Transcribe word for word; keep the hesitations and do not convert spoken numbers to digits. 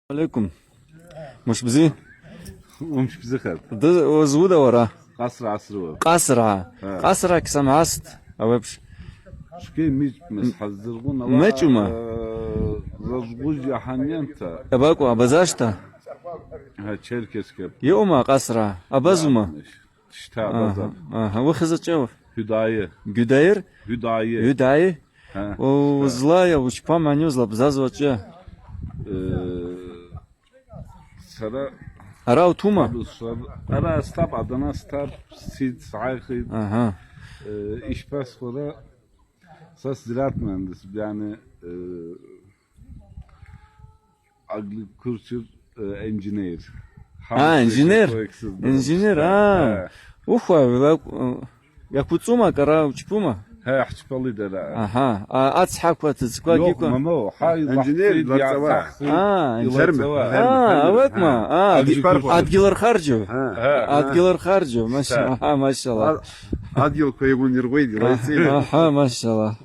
Алейкум. Муш бзи? Умш бзихат. Ды-, уыз уда уара? Къасра асрыуа. Къасра. Ха. Къасра ксамгьаст, ауи апш. Шке мич мес хазыргъун ала, Мечума? Э, разгъуж яханьянта. Абакъу, абазашта? Ха, Черкеске. Йома къасра, абазума? Шта Аха, абаза. Аха, уи хызачӏев? Гюдайы. Гюдайыр? Гюдайы. Гюдайы? Ха. О, шта. Злая, учпа маню злабзазва чӏы. Э, Сара Ара утума? Ара стаб, Адана стаб, сид сгӏайхитӏ. Аха. Э, ишпас хвара, са зират мугӏандис, яни, э, агрикультур, э, инженер. А, инженер? Инженер, а. Ха. Ухва, вила, э, Йаквуцӏума, кӏара учпума? Хӏа, хӏчпалидара. Аха. А, ацхӏаква, тыцква гьиква? Мамо, хӏа, инженер, лахъхъи, ларцӏава. Йацахъхи. А, инженер. Фермер. А, фермер. Авакма? А, адгьыл архарджу? Хӏа. Адгьыл архарджу, маша-, Шта. Аха, машалла. А, адгьылква йгьуна йыргъвайди, лайцӏи. Аха, машалла.